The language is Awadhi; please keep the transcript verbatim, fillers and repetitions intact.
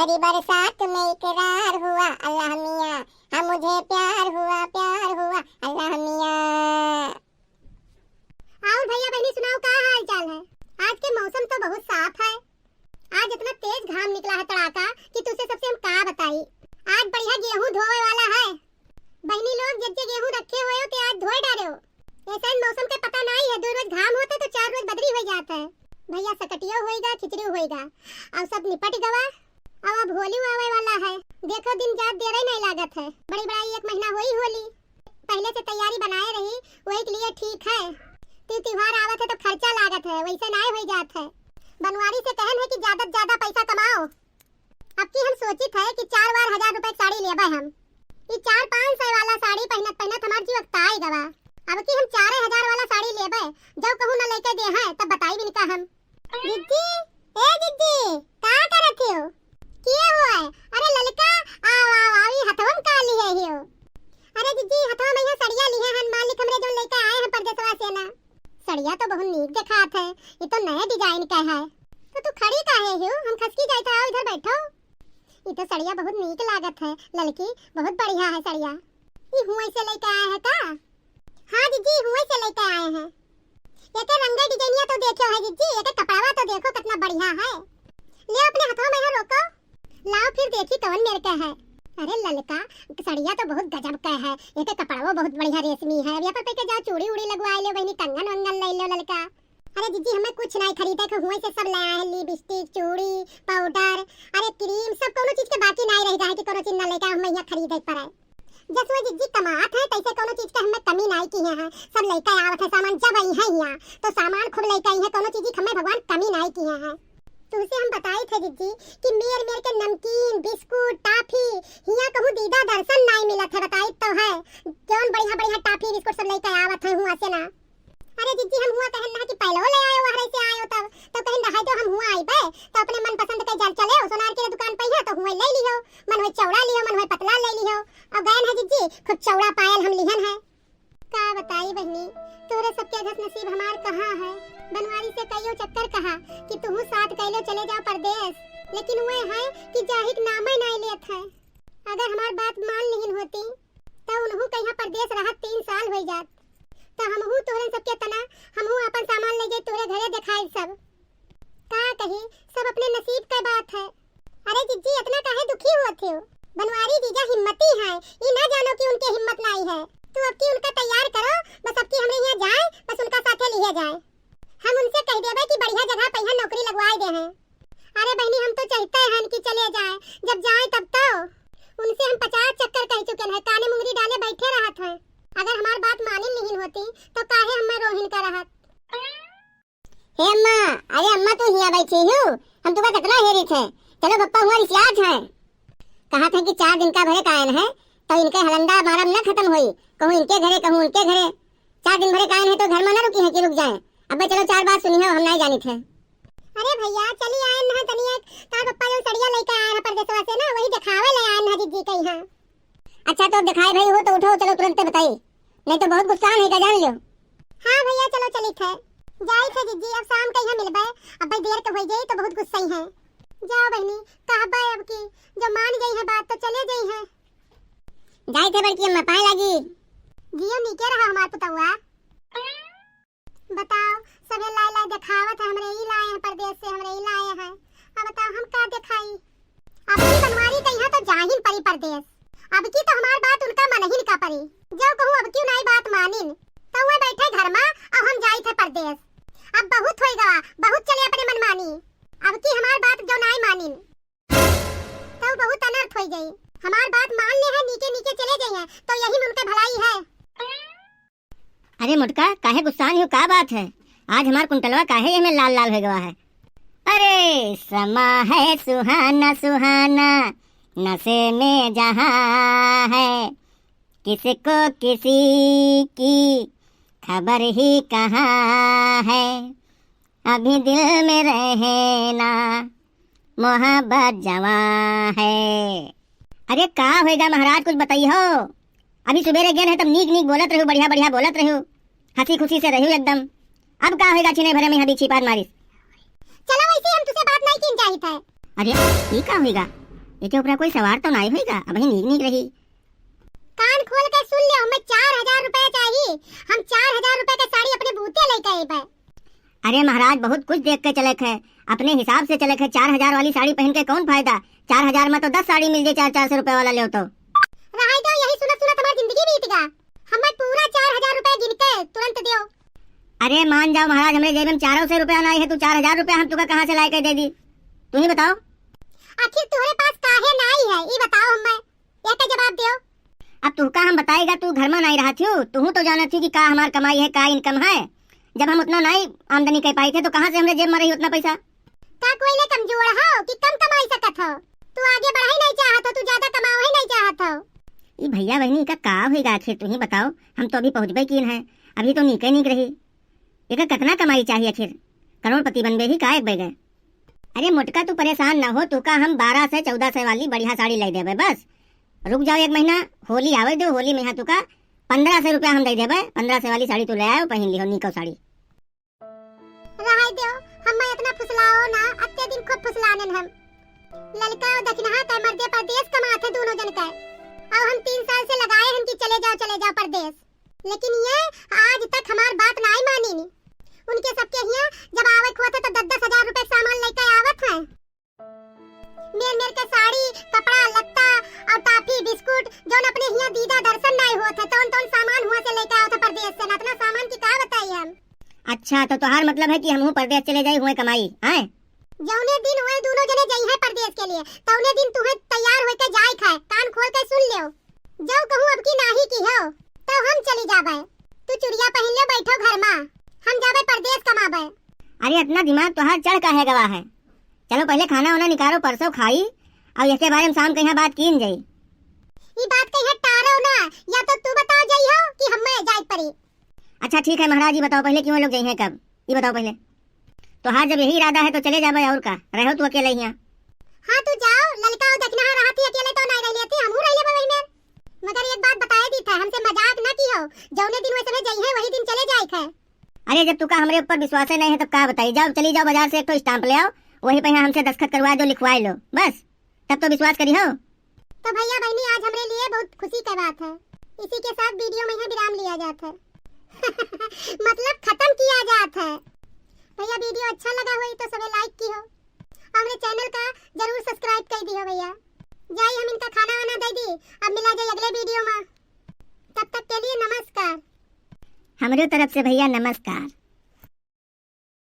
तेरी बरसात में इकरार हुआ अल्लाह मियाँ, हाँ मुझे प्यार हुआ, प्यार हुआ अल्लाह मियाँ। और भैया बहनी सुनाओ, का हाल चाल है? आज के मौसम तो बहुत साफ है। आज इतना तेज घाम निकला है तड़ाका कि तुझसे सबसे हम का बताई। आज बढ़िया गेहूं धोवे वाला है। बहनी लोग, जब जे गेहूं रखे हुए हो, ते आज धोए डारे हो। ऐसा इन मौसम के पता नहीं है, दो रोज घाम होता तो चार रोज बदरी हो जाता है। भैया, सकटियो होएगा, खिचड़ी होएगा, और सब निपट गवा। अब, अब होली आवे वाला है, देखो दिन जात देर ही नहीं लागत है। बड़ी बड़ा एक महीना होई होली, पहले से तैयारी बनाए रही, वही के लिए ठीक है। ती त्योहार आवत है तो खर्चा लागत है, वैसे नाय हो जात है। बनवारी से कहन है कि ज्यादा से ज्यादा पैसा कमाओ। अब की हम सोचित है कि चार बार हजार रुपए के साड़ी लेबे हम। ई चार पाँच सौ वाला साड़ी पहनत पहनत हमार जीव अकताई गवा। अब की हम चार हजार वाला साड़ी लेबे, जब कहूँ न लेके दे हैं तब बताई भी निका हम। जिज्जी, ए जिज्जी, का करत हो? किए हुआ है? अरे ललका, आओ आओ आओ, ई हथवा में का लिहे हो? अरे जिज्जी, हथवा में यहाँ सड़िया लिहे हन, मालिक हमरे जो लेके आए हैं परदेसवा से ना। सड़िया तो बहुत नीक देखात है, ये तो नए डिजाइन का है। तो तू खड़ी काहे हो? हम खसकी जाए था, आओ इधर बैठो। ये तो सड़िया बहुत नीक लागत है ललकी, बहुत बढ़िया है सड़िया। ये हुए से लेके आए हैं का? हाँ जिज्जी, हुए से लेके आए हैं। एके रंगे डिजाइनिया तो देखो है जिज्जी, एके कपड़वा तो देखो कितना बढ़िया है। ले अपने हथवा में यहाँ रोको, लाओ फिर देखी कौन मेर का है। अरे ललका, सड़िया तो बहुत गजब का है, एके कपड़वा बहुत बढ़िया रेशमी है। अब यहाँ पर पैके जाओ, चूड़ी उड़ी लगवा ले बहनी, कंगन वंगन ले लो ललका। अरे जिज्जी, हमें कुछ नहीं खरीदे के, हुए से सब ले आए हैं, लिपस्टिक, चूड़ी, पाउडर, अरे क्रीम, सब कोनो चीज के बाकी नहीं रह जाए कि कोनो चीज ना लेके हम यहाँ खरीदे पड़े। जसवा जिज्जी कमात है, तैसे कोनो चीज के हमें कमी नहीं किहे हैं, सब लेके आवत है सामान। जब आई है यहाँ तो सामान खूब लेके आई है, कोनो चीज की हमें भगवान कमी नहीं किहे हैं। तुमसे हम बताई थे जिज्जी कि मेर मेर के नमकीन, बिस्कुट, टाफी, हिया कहूँ दीदा दर्शन नहीं मिलत है, बताई तो है। जौन बढ़िया बढ़िया टाफी बिस्कुट सब लेके आवत है हुआ से ना। अरे जिज्जी, हम हुआ कहन ना कि पहले ले आयो, वहरे से आयो तब, तो कहिन रहा जो हम हुआ आइबे, तो अपने मन पसंद के जल चले, सोनार के दुकान पे है तो हुए ले लियो, मन हुए चौड़ा लियो, मन हुए पतला ले लियो। और गयन है जिज्जी, खूब चौड़ा पायल हम लिहन है। का बताई बहनी, तोहरे सबके घस नसीब हमार कहाँ है। बनवारी से कईयो चक्कर कहा कि तुहू साथ कैले चले जाओ परदेस, लेकिन वे है कि जाहिक नामे नाय लेत है। अगर हमार बात मान लिहिन होती, तो उनहू के यहाँ परदेस रहत तीन साल हो जात। तो हमहू तोहरे सबके तना, हमहू अपन सामान ले जाई तोहरे घरे देखाई सब। का कही, सब अपने नसीब के बात है। अरे जिज्जी, इतना काहे दुखी होत हो? बनवारी जीजा हिम्मती हैं, ई ना जानो कि उनके हिम्मत नाई है। तू अब की उनका तैयार करो, बस अब की हमरे यहाँ जाए, बस उनका साथे लिहे जाए। हम उनसे कह देबे कि बढ़िया जगह पे यहाँ नौकरी लगवाए दे हैं। अरे बहनी, हम तो चाहते हैं कि चले जाए, जब जाए तब तो। उनसे हम पचास चक्कर कह चुके हैं, काने मुंगरी डाले बैठे रहत हैं। अगर हमार बात मानिन लिहिन होती तो काहे हमें रोहिन का रहत। हे अम्मा, अरे अम्मा तू हिया बैठी हो, हम तुका कितना हेरित है। चलो पप्पा हुआ रिसियात है। कहा थे कि चार दिन का भरे कायन है, तो इनके हलंदा मारम न खत्म होई, कहूँ इनके घरे, कहूँ उनके घरे। चार दिन भरे कायन है तो घर में न रुकी है कि रुक जाए। अबे चलो चार बात सुनी हो, हम नहीं जानित है। अरे भैया, चली आए न तनी एक, तार पप्पा जो सड़िया लेके आए हैं परदेसवा से ना, वही दिखावे ले आए हैं जिज्जी के यहाँ। अच्छा तो दिखाए भाई हो तो उठो, चलो तुरंत बताई, नहीं तो बहुत गुस्सा है का जान लियो। हाँ भैया, चलो चली थे, जाई थे जिज्जी, अब शाम के यहाँ मिलबे, अब भाई देर के हो जाई तो बहुत गुस्सा ही है। जाओ बहनी, कहबे अब की, जो मान गई है बात तो चले गई है। जाई थे बड़की अम्मा, पाए लागी। जियो नीके रहा हमार पुतौआ। बताओ, सभे लाए लाए देखावत है, हमरे ई लाए हैं परदेस से, हमरे ई लाए हैं। अब बताओ हम का देखाई? अब की बनवारी के यहाँ तो जाहिन परी परदेस। अब की तो हमार बात उनका मनहिन का परी। जो कहूँ अब क्यों नाई बात मानिन, तो वे बैठे घर में और हम जाई थे परदेस। अब बहुत होई गवा, बहुत चले अपने मनमानी। अब की हमार बात जो नाई मानिन, तो बहुत अनर्थ होई जाई। हमार बात मान ले है, नीके नीके चले जाई है, तो यही में उनके भलाई है। अरे मोटका, काहे गुस्सान हो, का बात है? आज हमार कुंटलवा काहे ये में लाल लाल हो गवा है? अरे समा है सुहाना सुहाना, नशे में जहाँ है, किसको किसी की खबर ही कहाँ है, अभी दिल में रहना मोहब्बत जवां है। अरे का होएगा महाराज, कुछ बताई हो? अभी सुबेरे गेन है तब नीक नीक बोलत रहू, बढ़िया बढ़िया बोलत रहू, हंसी खुशी से रहू एकदम। अब का होएगा, छिने भरे में अभी छिपात मारिस। चलो वैसे हम तुसे बात नहीं कीन चाहित है। अरे ये का होएगा? एके ऊपरा कोई सवार तो नाई होइगा, अबही नीक नीक रही। कान खोल के सुन ले, हमें चार हजार रुपया चाही। हम चार हजार रुपया के साड़ी अपने बूते लेके अइबे। अरे महाराज, बहुत कुछ देख के चले खे, अपने हिसाब से चले खे। चार हजार वाली साड़ी पहन के कौन फायदा? चार हजार में तो दस साड़ी मिल जाए, चार चार सौ रुपया वाला लेव तो। रहाई दो, यही सुनत सुनत हमार जिंदगी बीत गा। हमें पूरा चार हजार रुपया गिन के तुरंत दियो। अरे मान जाओ महाराज, हमरे जेब में चारों सौ रुपया नाई है, तो चार हजार रुपया हम तुका कहाँ से लाए के दे दी? तू ही बताओ। आखिर तुहरे पास काहे नाई है, ई बताओ हमें, यह का जवाब दियो। अब तुहका हम बताएगा, तू घर में नाई रहत हो, तू तो जानत हो कि का हमार कमाई है, का income है। जब हम उतना नाई आमदनी कर पाई थे, तो कहाँ से हमरे जेब में रही उतना पैसा? का कोई ले कमजोर हो कि कम कमाई सकत हो? तू आगे बढ़ाई नहीं चाहत हो, तू ज्यादा कमाओ ही नहीं चाहत हो। ई भैया बहनी का का होइगा आखिर, तू ही बताओ। हम तो अभी पहुँचबे कीन है, अभी तो नीके नीक रही। एकर कितना कमाई चाहिए आखिर? करोड़पति बनबे ही का एक बैगे? अरे मोटका, तू परेशान ना हो, तू का हम बारह से चौदह सौ वाली बढ़िया साड़ी लाई देबे। बस रुक जाओ एक महीना, होली आवे दो, होली में यहाँ तू का पन्द्रह सौ रुपया हम दे देबे। पन्द्रह सौ वाली साड़ी तू ले आयो, पहन लिहो नीको साड़ी। रहाई दो, हमें इतना फुसलाओ ना, अत्ते दिन खूब फुसलानन हम। ललका और दखिनहा का मर्दे परदेस कमात है दोनों जन का, और हम तीन साल से लगाए हन कि चले जाओ, चले जाओ परदेस। लेकिन ये आज तक हमार बात नाई मानी नी। उनके सबके हियाँ जब आवे के होत है तो दस दस हजार रुपए के सामान लेके आवत है। मेर मेर के साड़ी, कपड़ा, लत्ता और टाफी, बिस्कुट, जौन अपने हियाँ दीदा दर्शन नाई होत है, तौन तौन सामान हुआँ से लेके आवत है परदेस से। ना इतना सामान की का बताई हम। अच्छा, तो तोहार मतलब है कि हमहू परदेस चले जाई हुए कमाई, हैं? जौने दिन हुए दोनों जने जइहे परदेस के लिए, तौने दिन तुहे तैयार होके जाए खाए। कान खोल के सुन लेओ। जौ कहूँ अब की नाही की हो, तौ हम चली जाबे। तू चुरिया पहिन ले, बैठो घर मा, हम जाबे परदेस कमाबे। अरे, इतना दिमाग तोहार चढ़ काहे गवा है? चलो, पहले खाना वाना निकालो, परसों खाई, और इसके बारे में शाम के यहाँ बात कीन जाई। ई बात के यहाँ टारो ना, या तो तू बताओ जाई हो कि हमें जाए पड़ी। अच्छा, ठीक है महाराज, ई बताओ पहले कि वो लोग जइहे कब? ई बताओ पहले। तोहार जब यही इरादा है तो चले जाबे, और का, रहो तू अकेले हियाँ। हाँ, तू जाओ, ललका और दखिनहा रहत ही अकेले तो नाई रह लेती, हमहू रह लेबे वही में। मगर एक बात बताए दी था, हमसे मजाक ना की हो, जौने दिन वैसे में जइहे वही दिन चले जाए थे। अरे, जब तुका हमरे ऊपर विश्वासे नहीं है तब का बताई? जाओ, चली जाओ बाजार से एक ठो stamp ले आओ, वही पे यहाँ हमसे दस्तखत करवा दो, लिखवा लो, बस। तब तो विश्वास करी हो। तो भैया बहनी, आज हमरे लिए बहुत खुशी के बात है। इसी के साथ video में यहाँ विराम लिया जात है। मतलब खत्म किया जात है। भैया video अच्छा लगा होई तो सबे like की हो, और हमरे channel का जरूर subscribe कर दी हो भैया। जाई हम इनका खाना वाना दे दी, अब मिला जाई अगले video में। तब तक के लिए नमस्कार। हमरे तरफ से भैया नमस्कार।